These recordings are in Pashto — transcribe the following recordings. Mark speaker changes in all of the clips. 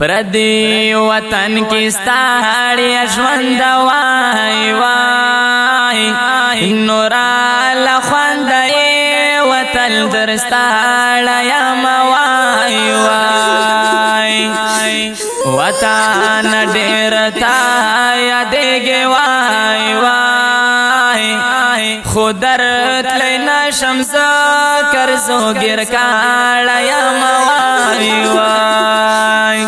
Speaker 1: پردی وطن کې ستاړی ژوند وای وای، نورا لخوند وطن درستاړی یم وای وای. وطن ډیر تا یادېږي وای وای، خو درت لینا شمس کرزو ګر کاړه یم وای وای.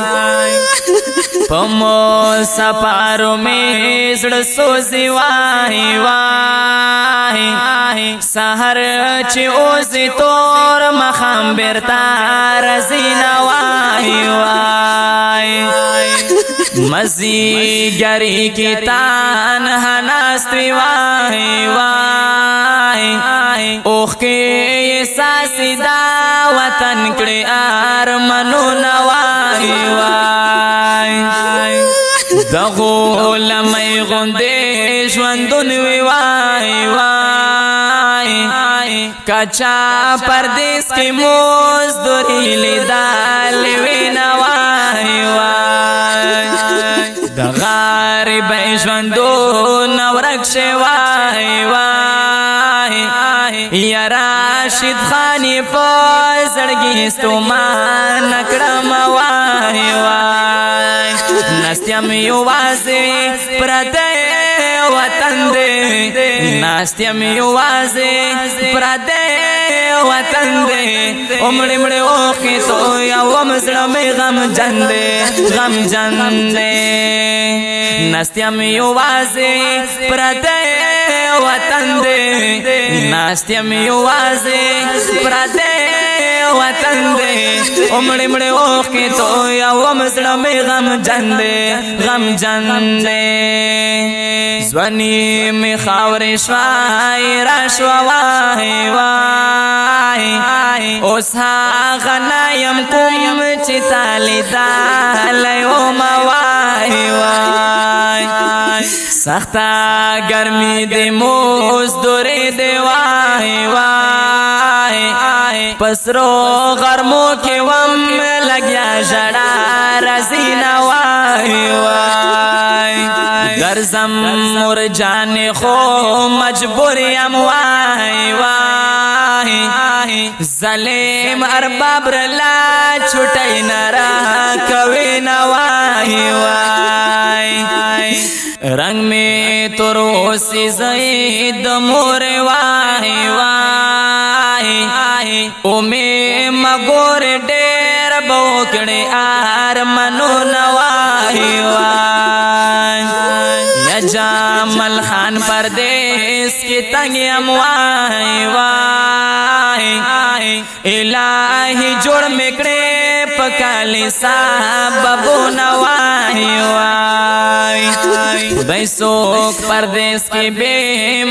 Speaker 1: پمو سپارو می زړه سوزي وای وای، سحر چې اوزي تور مخام بیرتا رزینا وای وای. مزي ګری کی تان هناستوي وای وای، اوخ کې ساسي دا وطن کړي ارمنو وای وای. دغو لمې غوندې ژوندون وی وای وای، کچا پردیس کې مزدوري لیدل وینا وای وای. د غریب ژوندون ورک شي وای وای، یا راشد خانی په زړګي ستومان کړم وای وای. نستیم یوازې پرده وطن دې، ناستیم یوازې پرده وطن دې، عمر مړ اوخه تو یا ومزړه مې غم جندې غم جندې. ناستیم یوازې پرده وطن دې، ناستیم یوازې پرده وطن دې، عمر مړ اوخه تو یا ومزړه مې غم جندې غم جندې. ځواني می خاورې شوای را شو وای وای، اوس هغه نایم کوم چې تالی دالی او ما وای وای. سخته ګرمي دې مزدورې دې وای وای، پسرو غرمو کې وم لګیا ژړا رزینا وای وای. ګرځم مور جان خو مجبور یم وای وای، ظالم ارباب رلا چټای نرا کوي نه وای وای. رنگ می تور اوسی زید مور وای وای، او می مګور ډیر بوکړي ار منو نوای وای. یا جامل خان پردیس کی تنگ یم وای وای، الہی جوړ میکړې پکالی سببو نوای وای. خدای سوک پردیس کې به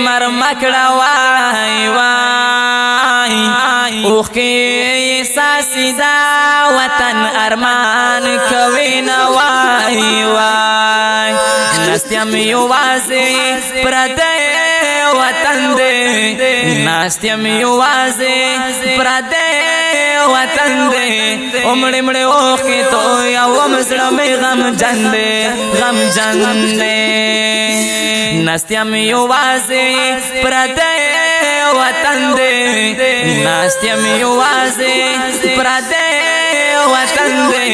Speaker 1: مر مکړه وای وای، اوخ کې ساسي دا وطن ارمان کوي نه وای وای. نستیم یوازې پرده وطن دې، ناستیم یوازې پرده وطن دې، عمر مړ اوخه تو یا ومزړه مې غم جندې غم جندې. ناستیم یوازې پرده وطن دې، ناستیم یوازې پرده وطن دې،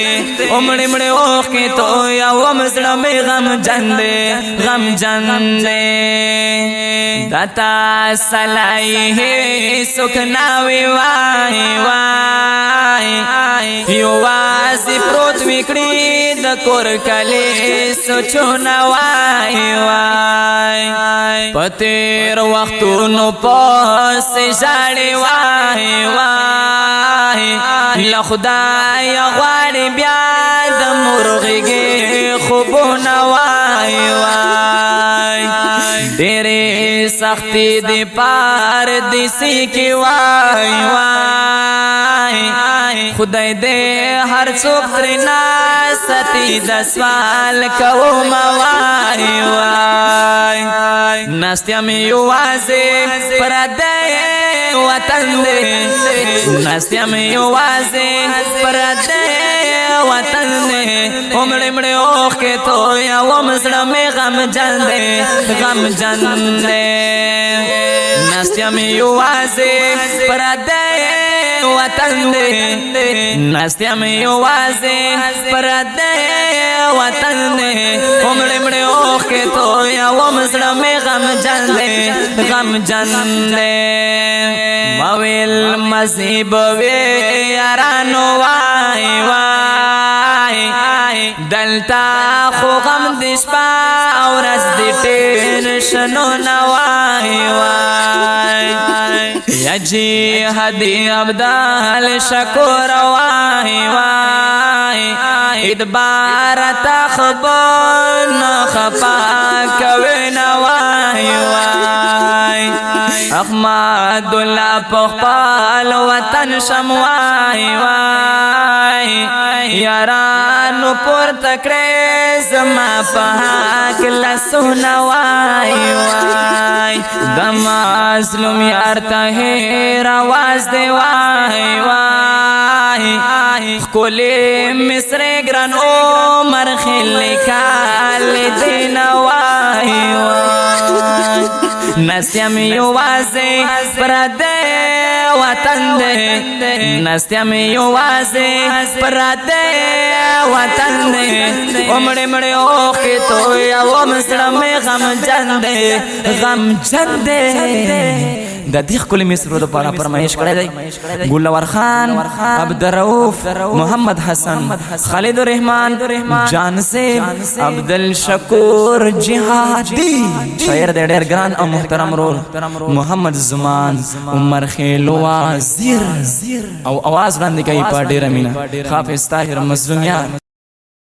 Speaker 1: عمر مړ اوخه تو یا ومزړه مې غم جندې غم جندې. دتا سلای سکناوي وای وای، یوازې پروت وکړي د کور کلی سوچونه وای وای. پتیر وختونو پس ژاړي وای وای، له خدای غواړي بیا د مرغېږي خوبونه وای وای. ډېرې سختي دی پار دې سکی وای وای، خدای دې هر څوک ترنا ستی د سوال کوم وای وای. ناستیم یوازې پردې وطن دې، ناستیم یوازې پردې وطن دی. ومړې مړې اوښکې تویوم، زړه مې غمجن دی، غمجن دی. ناست یم یوازې، پردی وطن دی. ناست یم یوازې، پردی وطن دی. ومړې مړې اوښکې تویوم، زړه مې غمجن دی، غمجن دی. ما ویل مزیب وی یارانو، وای وای، دلتا خو غم د شپه او ورځ د ټینشنو نه، وای وای. یجی هدی عبدال شکر، وای وای، ادبار تخبون خفا کوي نه، وای وای. احمد الله په خپل وطن شم، وای وای. یارانو پورته کړې زما په حق لاسونه، وای وای. د مظلوم یار ته اواز دی، وای وای. ښکلې مصر ګران عمر خیل کال دین، وای وای. ناست یم یوازې، پردی وطن دی. ناست یم یوازې، پردی وطن دی. ومړې مړې اوښکې تویوم، زړه مې غمجن دی، غمجن دی. د دې ښکلې مصرو دپاره فرمایش کړی دی ګلور خان، عبدالرؤف، محمد حسن، خالد الرحمن، جانزیب، عبدالشکور جهادي. شاعر دی ډېر ګران او محترم رور محمد زمان عمر خیل وزیر، او اواز باندې کوي په ډېره مینه حافظ طاهر مظلوم یار.